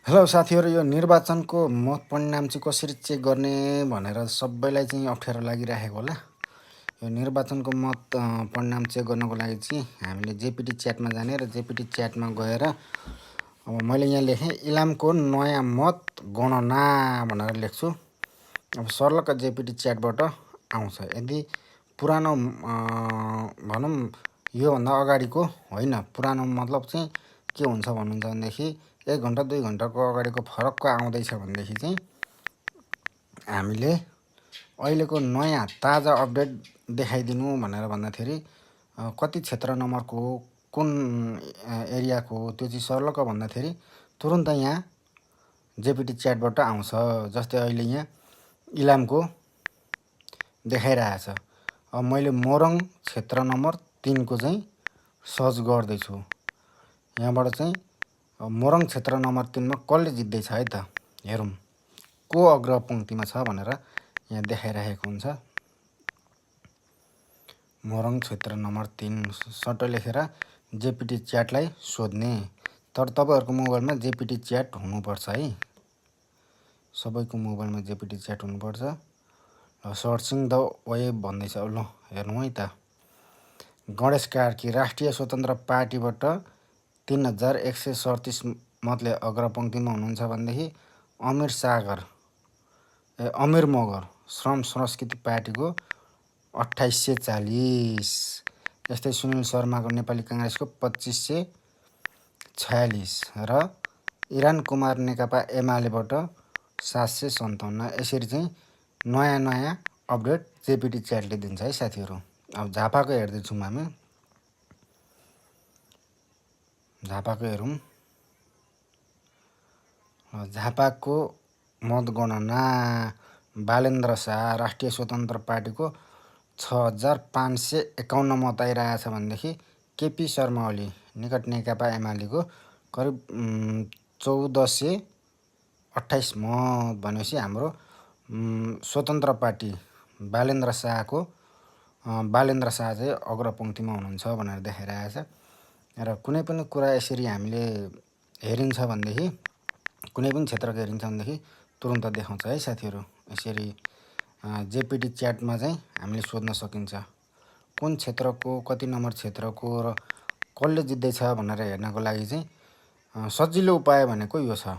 Hello साथीहरू, यो निर्वाचनको मत परिणाम चाहिँ कसरी चेक गर्ने भनेर सबैलाई चाहिँ अप्ठ्यारो लागिरहेको होला। यो निर्वाचनको मत परिणाम चेक गर्नको लागि चाहिँ हामीले जेपिटी च्याटमा जाने र जेपिटी च्याटमा गएर अब मैले यहाँ लेखेँ इलामको नयाँ मत गणना भनेर लेख्छु। अब सर्लक्क जेपिटी च्याटबाट आउँछ। यदि पुरानो भनौँ योभन्दा अगाडिको होइन, पुरानो मतलब चाहिँ के हुन्छ भन्नुहुन्छ भनेदेखि 1 घन्टा 2 घन्टाको अगाडिको फरकको आउँदैछ भनेदेखि चाहिँ हामीले अहिलेको नयाँ ताजा अपडेट देखाइदिनु भनेर भन्दाखेरि कति क्षेत्र नम्बरको हो, कुन एरियाको हो, त्यो चाहिँ सर्लक्क भन्दाखेरि तुरुन्त यहाँ जेपिटी च्याटबाट आउँछ। जस्तै अहिले यहाँ इलामको देखाइरहेछ। अब मैले मोरङ क्षेत्र नम्बर 3 को चाहिँ सर्च गर्दैछु। यहाँबाट चाहिँ मोरङ क्षेत्र नम्बर 3 मा कसले जित्दैछ है त हेरौँ, को अग्र पङ्क्तिमा छ भनेर यहाँ देखाइरहेको हुन्छ। मोरङ क्षेत्र नम्बर 3 सट्ट लेखेर जेपिटी च्याटलाई सोध्ने। तर तपाईँहरूको मोबाइलमा जेपिटी च्याट हुनुपर्छ है, सबैको मोबाइलमा जेपिटी च्याट हुनुपर्छ। सर्चिङ द वेब भन्दैछ। ल हेर्नु है त। गणेश कार्की राष्ट्रिय स्वतन्त्र पार्टीबाट 3137 मतले अग्रपङ्क्तिमा हुनुहुन्छ भनेदेखि अमीर मगर श्रम संस्कृति पार्टीको 2840, यस्तै सुनिल शर्माको नेपाली काङ्ग्रेसको 2546 र इरान कुमार नेकपा एमालेबाट 757। यसरी चाहिँ नयाँ नयाँ अपडेट जेपिटी च्याटले दिन्छ है साथीहरू। अब झापाको हेर्दैछौँ हामी, झापाको हेरौँ। झापाको मतगणना बालेन्द्र शाह राष्ट्रिय स्वतन्त्र पार्टीको 6551 मत आइरहेछ भनेदेखि केपी शर्मा ओली निकट नेकपा एमालेको करिब 1428 मत भनेपछि हाम्रो स्वतन्त्र पार्टी बालेन्द्र शाह चाहिँ अग्रपङ्क्तिमा हुनुहुन्छ भनेर देखाइरहेछ। र कुनै पनि कुरा यसरी हामीले हेरिन्छ भनेदेखि, कुनै पनि क्षेत्रको हेरिन्छ भनेदेखि तुरुन्त देखाउँछ है साथीहरू। यसरी जेपिटी च्याटमा चाहिँ हामीले सोध्न सकिन्छ कुन क्षेत्रको कति नम्बर क्षेत्रको र कसले जित्दैछ भनेर हेर्नको लागि चाहिँ सजिलो उपाय भनेको यो छ।